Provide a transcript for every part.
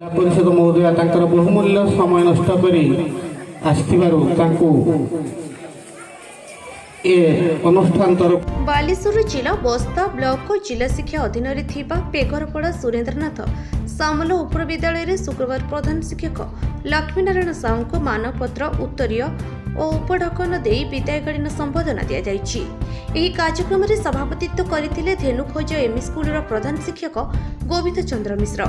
ପରିଷଦ ମହୋଦୟା ତାଙ୍କର ବହୁମୂଲ୍ୟ ସମୟ ନଷ୍ଟ କରି ଆସିଥିବାରୁ ତାଙ୍କୁ ଏ ଅନୁଷ୍ଠାନ ତରଫ ବାଲେଶ୍ୱର ଜିଲ୍ଲା ବସ୍ତା ବ୍ଲକ ଜିଲ୍ଲା ଶିକ୍ଷା ଅଧୀନରେ ଥିବା ପେଘରପଡ଼ା ସୁରେନ୍ଦ୍ରନାଥ ସାମଲ ଉପର ବିଦ୍ୟାଳୟରେ ଶୁକ୍ରବାର ପ୍ରଧାନ ଶିକ୍ଷକ ଲକ୍ଷ୍ମୀନାରାୟଣ ସାହୁଙ୍କୁ ମାନପତ୍ର, ଉତ୍ତରୀୟ ଓ ଉପଢୌକନ ଦେଇ ବିଦାୟକାଳୀନ ସମ୍ବର୍ଦ୍ଧନା ଦିଆଯାଇଛି। ଏହି କାର୍ଯ୍ୟକ୍ରମରେ ସଭାପତିତ୍ୱ କରିଥିଲେ ଧେନୁଖୋଜ ଏମ୍ଇ ସ୍କୁଲର ପ୍ରଧାନ ଶିକ୍ଷକ ଗୋବିନ୍ଦ ଚନ୍ଦ୍ର ମିଶ୍ର।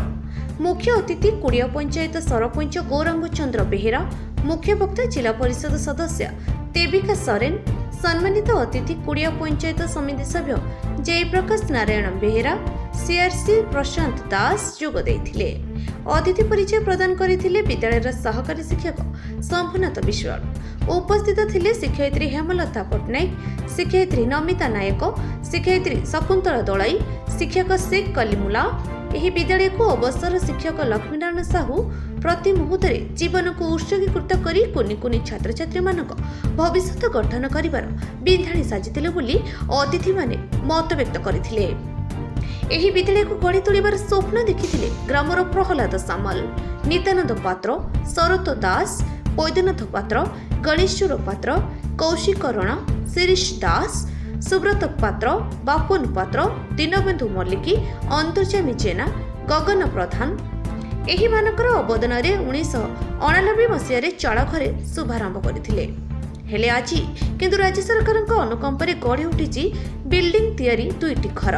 ମୁଖ୍ୟ ଅତିଥି କୁଡ଼ିଆ ପଞ୍ଚାୟତ ସରପଞ୍ଚ ଗୌରାଙ୍ଗ ଚନ୍ଦ୍ର ବେହେରା, ମୁଖ୍ୟ ବକ୍ତା ଜିଲ୍ଲା ପରିଷଦ ସଦସ୍ୟ ଦେବିକା ସରେନ, ସମ୍ମାନିତ ଅତିଥି କୁଡ଼ିଆ ପଞ୍ଚାୟତ ସମିତି ସଭ୍ୟ ଜୟପ୍ରକାଶ ନାରାୟଣ ବେହେରା, ସିଆର୍ସି ପ୍ରଶାନ୍ତ ଦାସ ଯୋଗ ଦେଇଥିଲେ। ଅତିଥି ପରିଚୟ ପ୍ରଦାନ କରିଥିଲେ ବିଦ୍ୟାଳୟର ସହକାରୀ ଶିକ୍ଷକ ଶମ୍ଭୁନାଥ ବିଶ୍ୱାଳ। ଉପସ୍ଥିତ ଥିଲେ ଶିକ୍ଷୟିତ୍ରୀ ହେମଲତା ପଟ୍ଟନାୟକ, ଶିକ୍ଷୟିତ୍ରୀ ନମିତା ନାୟକ, ଶିକ୍ଷୟିତ୍ରୀ ଶକୁନ୍ତଳା ଦଳାଇ, ଶିକ୍ଷକ ଶେଖ୍ କଲିମୁଲା। ଏହି ବିଦ୍ୟାଳୟକୁ ଅବସର ଶିକ୍ଷକ ଲକ୍ଷ୍ମୀନାରାୟଣ ସାହୁ ପ୍ରତି ମୁହୂର୍ତ୍ତରେ ଜୀବନକୁ ଉତ୍ସର୍ଗୀକୃତ କରି କୁନି କୁନି ଛାତ୍ରଛାତ୍ରୀମାନଙ୍କ ଭବିଷ୍ୟତ ଗଠନ କରିବାର ବିନ୍ଧାଣି ସାଜିଥିଲେ ବୋଲି ଅତିଥିମାନେ ମତବ୍ୟକ୍ତ କରିଥିଲେ। ଏହି ବିଦ୍ୟାଳୟକୁ ଗଢ଼ି ତୋଳିବାର ସ୍ୱପ୍ନ ଦେଖିଥିଲେ ଗ୍ରାମର ପ୍ରହ୍ଲାଦ ସାମଲ, ନିତ୍ୟାନନ୍ଦ ପାତ୍ର, ଶରତ ଦାସ, ବୈଦ୍ୟନାଥ ପାତ୍ର, ଗଣେଶ୍ୱର ପାତ୍ର, କୌଶିକ ରଣା, ଶିରୀଷ ଦାସ, ସୁବ୍ରତ ପାତ୍ର, ବାପୁନ ପାତ୍ର, ଦୀନବନ୍ଧୁ ମଲ୍ଲିକ, ଅନ୍ତର୍ଯାମୀ ଜେନା, ଗଗନ ପ୍ରଧାନ। ଏହିମାନଙ୍କର ଅବଦାନରେ 1989 ମସିହାରେ ଚାଳଘରେ ଶୁଭାରମ୍ଭ କରିଥିଲେ। ହେଲେ ଆଜି କିନ୍ତୁ ରାଜ୍ୟ ସରକାରଙ୍କ ଅନୁକମ୍ପାରେ ଗଢ଼ି ଉଠିଛି ବିଲ୍ଡିଂ ତିଆରି ଦୁଇଟି ଘର।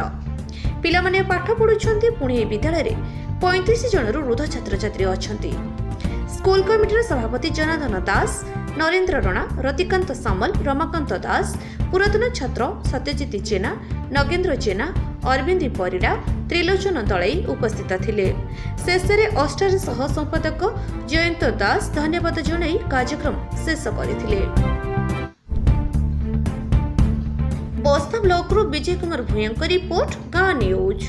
ପିଲାମାନେ ପାଠ ପଢୁଛନ୍ତି। ପୁଣି ଏହି ବିଦ୍ୟାଳୟରେ 35 ଜଣରୁ ଉର୍ଦ୍ଧ୍ୱ ଛାତ୍ରଛାତ୍ରୀ ଅଛନ୍ତି। ସ୍କୁଲ କମିଟିର ସଭାପତି ଜନାର୍ଦ୍ଦନ ଦାସ, ନରେନ୍ଦ୍ର ରଣା, ରତିକାନ୍ତ ସାମଲ, ରମାକାନ୍ତ ଦାସ, ପୁରାତନ ଛାତ୍ର ସତ୍ୟଜିତ ଜେନା, ନଗେନ୍ଦ୍ର ଜେନା, ଅରବିନ୍ଦ ପରିଡ଼ା, ତ୍ରିଲୋଚନ ଦଳାଇ ଉପସ୍ଥିତ ଥିଲେ। ଶେଷରେ ଅଷ୍ଟାର ସହ ସମ୍ପାଦକ ଜୟନ୍ତ ଦାସ ଧନ୍ୟବାଦ ଜଣାଇ କାର୍ଯ୍ୟକ୍ରମ ଶେଷ କରିଥିଲେ। ବସ୍ତା ବ୍ଲକରୁ ବିଜୟ କୁମାର ଭୂୟାଁଙ୍କ ରିପୋର୍ଟ, ଗାଁ ନ୍ୟୁଜ୍।